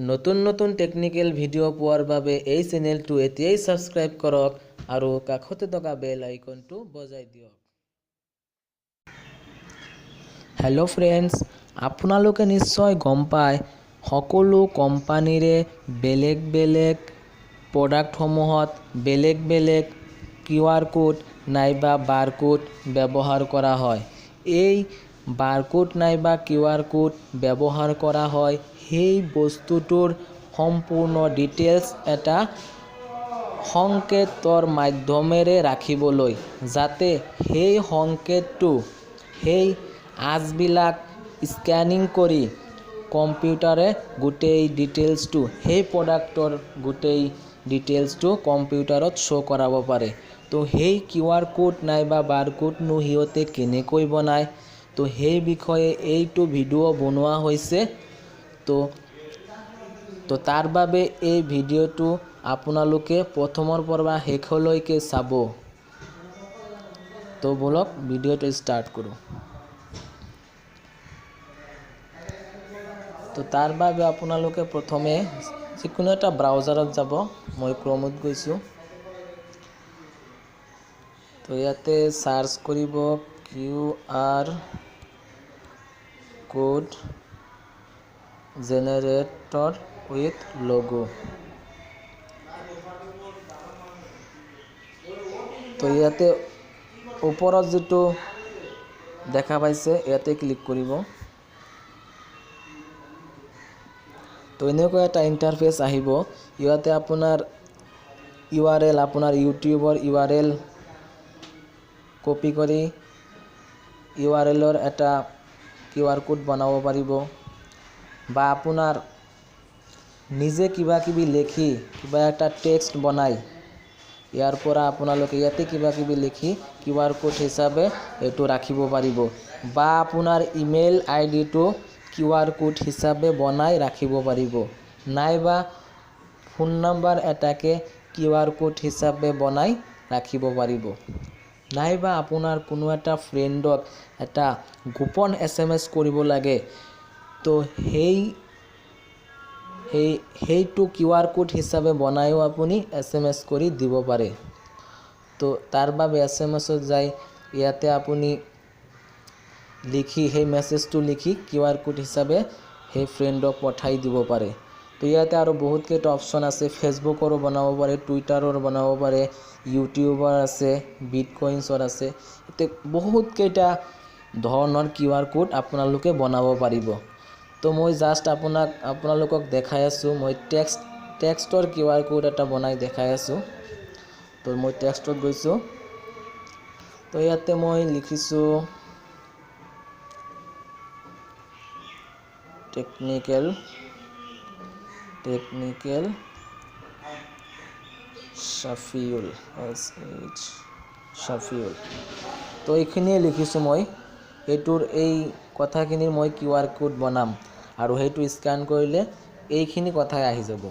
নতুন নতুন technical video' পোৱাৰ বাবে এই চেনেলটো এতিয়াই ছাবস্ক্ৰাইব কৰক আৰু কাষতে থকা বেল আইকনটো বজাই দিয়ক। হেল্ল' ফ্ৰেণ্ডছ, আপোনালোকে নিশ্চয় গম পায় সকলো কোম্পানীৰে বেলেগ বেলেগ প্ৰডাক্টসমূহত বেলেগ বেলেগ কিউ আৰ কোড নাইবা বাৰকোড ব্যৱহাৰ কৰা হয়। এই বাৰকোড নাইবা কিউ আৰ কোড ব্যৱহাৰ কৰা হয় সেই বস্তুটোৰ সম্পূৰ্ণ ডিটেইলছ এটা সংকেতৰ মাধ্যমেৰে ৰাখিবলৈ, যাতে সেই সংকেতটো সেই আঁচবিলাক স্কেনিং কৰি কম্পিউটাৰে গোটেই ডিটেইলছটো, সেই প্ৰডাক্টৰ গোটেই ডিটেইলছটো কম্পিউটাৰত শ্ব' কৰাব পাৰে। তো সেই কিউ আৰ কোড নাইবা বাৰকোডনো সিহঁতে কেনেকৈ বনায়, তো সেই বিষয়ে এইটো ভিডিঅ' বনোৱা হৈছে। তো তাৰ বাবে এই ভিডিঅ'টো আপোনালোকে প্ৰথমৰ পৰা শেষলৈকে চাব। তো ব'লক ভিডিঅ'টো ষ্টাৰ্ট কৰোঁ। তো তাৰ বাবে আপোনালোকে প্ৰথমে যিকোনো এটা ব্ৰাউজাৰত যাব। মই ক্ৰমত গৈছোঁ। তো ইয়াতে চাৰ্চ কৰিব Q R code generator with logo. তো ইয়াতে ওপৰত যিটো দেখা পাইছে ইয়াতে ক্লিক কৰিব। তো এনেকুৱা এটা ইণ্টাৰফেচ আহিব। ইয়াতে আপোনাৰ ইউ আৰ এল, আপোনাৰ ইউটিউবৰ ইউ আৰ এল কপি কৰি ইউ আৰ এলৰ এটা কিউ আৰ কোড বনাব পাৰিব, বা আপোনাৰ নিজে কিবা কিবি লিখি কিবা এটা টেক্সট বনাই ইয়াৰ পৰা আপোনালোকে ইয়াতে কিবা কিবি লিখি কিউ আৰ কোড হিচাপে এইটো ৰাখিব পাৰিব, বা আপোনাৰ ইমেইল আই ডিটো কিউ আৰ কোড হিচাপে বনাই ৰাখিব পাৰিব, নাইবা ফোন নাম্বাৰ এটাকে কিউ আৰ কোড হিচাপে বনাই ৰাখিব পাৰিব, নাইবা আপোনাৰ কোনো এটা ফ্ৰেণ্ডক এটা গোপন এছ এম এছ কৰিব লাগে, তো সেই সেই সেইটো কিউ আৰ কোড হিচাপে বনায়ো আপুনি এছ এম এছ কৰি দিব পাৰে। তো তাৰ বাবে এছ এম এছত যাই ইয়াতে আপুনি লিখি সেই মেছেজটো লিখি কিউ আৰ কোড হিচাপে সেই ফ্ৰেণ্ডক পঠাই দিব পাৰে। তো ইয়াতে আৰু বহুতকেইটা অপশ্যন আছে। ফেচবুকৰো বনাব পাৰে, টুইটাৰৰ বনাব পাৰে, ইউটিউবৰ আছে, বিটকইনছৰ আছে। এতিয়া বহুতকেইটা ধৰণৰ কিউ আৰ কোড আপোনালোকে বনাব পাৰিব। তো মই জাষ্ট আপোনালোকক দেখাই আছোঁ। মই টেক্সটৰ কিউ আৰ কোড এটা বনাই দেখাই আছোঁ। তো মই টেক্সটত গৈছোঁ। তো ইয়াতে মই লিখিছোঁ technical technical Shafiul, S H Shafiul. তো এইখিনিয়ে লিখিছোঁ মই। এইটোৰ এই কথাখিনিৰ মই কিউ আৰ কোড বনাম আৰু সেইটো স্কেন কৰিলে এইখিনি কথাই আহি যাব।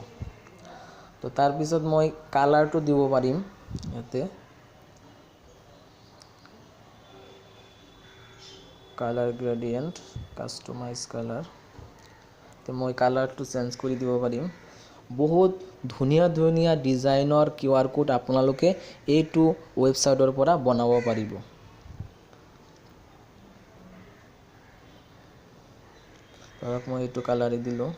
তো তাৰপিছত মই কালাৰটো দিব পাৰিম ইয়াতে, কালাৰ গ্ৰেডিয়েণ্ট, কাষ্টমাইজ কালাৰ। তো মই কালাৰটো চেঞ্জ কৰি দিব পাৰিম। বহুত ধুনীয়া ধুনীয়া ডিজাইনৰ কিউ আৰ কোড আপোনালোকে এইটো ৱেবছাইটৰ পৰা বনাব পাৰিব। ধৰক মই এইটো কালাৰে দিলোঁ।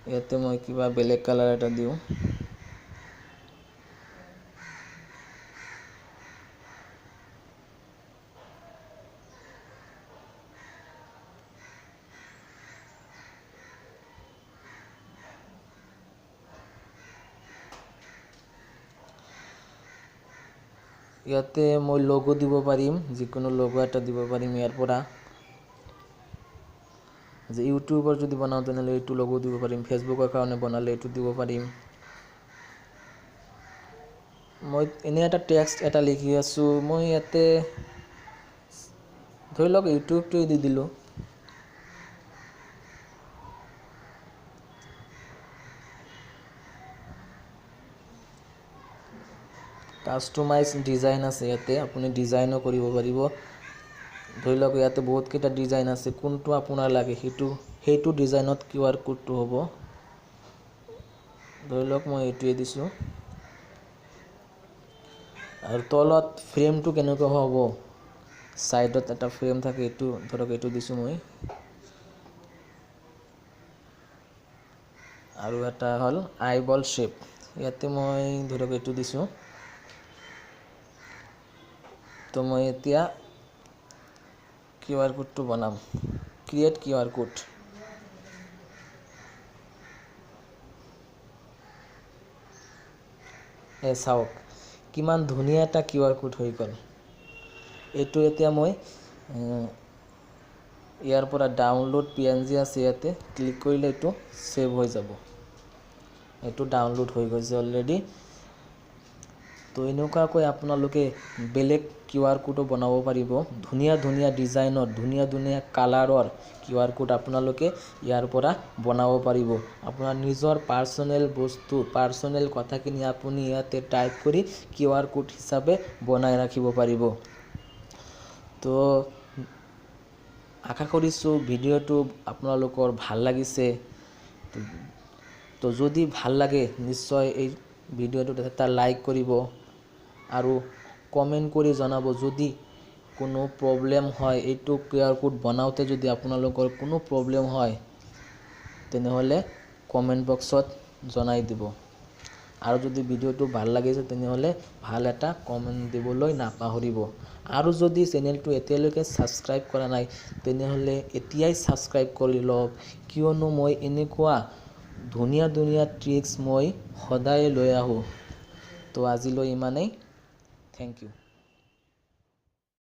ইয়াতে মই কিবা বেলেগ কালাৰ এটা দিওঁ। ইয়াতে মই লগো দিব পাৰিম, যিকোনো লগো এটা দিব পাৰিম ইয়াৰ পৰা। যে ইউটিউবৰ যদি বনাওঁ তেনেহ'লে এইটো লগো দিব পাৰিম, ফেচবুকৰ কাৰণে বনালে এইটো দিব পাৰিম। মই এনেই এটা টেক্সট এটা লিখি আছোঁ। মই ইয়াতে ধৰি লওক ইউটিউবটোৱে দি দিলোঁ। কাষ্টমাইজ ডিজাইন আছে, ইয়াতে আপুনি ডিজাইনো কৰিব পাৰিব। ধৰি লওক ইয়াতে বহুতকেইটা ডিজাইন আছে, কোনটো আপোনাৰ লাগে সেইটো ডিজাইনত কিউ আৰ কোডটো হ'ব। ধৰি লওক মই এইটোৱে দিছোঁ। আৰু তলত ফ্ৰেমটো কেনেকুৱা হ'ব, ছাইডত এটা ফ্ৰেম থাকে, এইটো ধৰক এইটো দিছোঁ মই। আৰু এটা হ'ল আইবল শ্বেপ, ইয়াতে মই ধৰক এইটো দিছোঁ। তো মই এতিয়া কিউ আৰ কোডটো বনাম, ক্ৰিয়েট কিউ আৰ কোড। এই চাওক কিমান ধুনীয়া এটা কিউ আৰ কোড হৈ গ'ল। এইটো এতিয়া মই ইয়াৰ পৰা ডাউনলোড পি এন জি আছে, ইয়াতে ক্লিক কৰিলে এইটো ছেভ হৈ যাব। এইটো ডাউনলোড হৈ গৈছে অলৰেডি। তো এনেকুৱাকৈ আপোনালোকে বেলেগ কিউ আৰ কোডো বনাব পাৰিব। ধুনীয়া ধুনীয়া ডিজাইনৰ, ধুনীয়া ধুনীয়া কালাৰৰ কিউ আৰ কোড আপোনালোকে ইয়াৰ পৰা বনাব পাৰিব। আপোনাৰ নিজৰ পাৰ্চনেল বস্তু, পাৰ্চনেল কথাখিনি আপুনি ইয়াতে টাইপ কৰি কিউ আৰ কোড হিচাপে বনাই ৰাখিব পাৰিব। তো আশা কৰিছোঁ ভিডিঅ'টো আপোনালোকৰ ভাল লাগিছে। তো যদি ভাল লাগে নিশ্চয় এই ভিডিঅ'টোত এটা লাইক কৰিব আৰু কমেণ্ট কৰি জনাব যদি কোনো প্ৰব্লেম হয়। এইটো কিউ আৰ কোড বনাওঁতে যদি আপোনালোকৰ কোনো প্ৰব্লেম হয় তেনেহ'লে কমেণ্ট বক্সত জনাই দিব। আৰু যদি ভিডিঅ'টো ভাল লাগিছে তেনেহ'লে ভাল এটা কমেণ্ট দিবলৈ নাপাহৰিব। আৰু যদি চেনেলটো এতিয়ালৈকে ছাবস্ক্ৰাইব কৰা নাই তেনেহ'লে এতিয়াই ছাবস্ক্ৰাইব কৰি লওক, কিয়নো মই এনেকুৱা ধুনীয়া ধুনীয়া ট্ৰিক্স মই সদায় লৈ আহোঁ। তো আজিলৈ ইমানেই, thank U.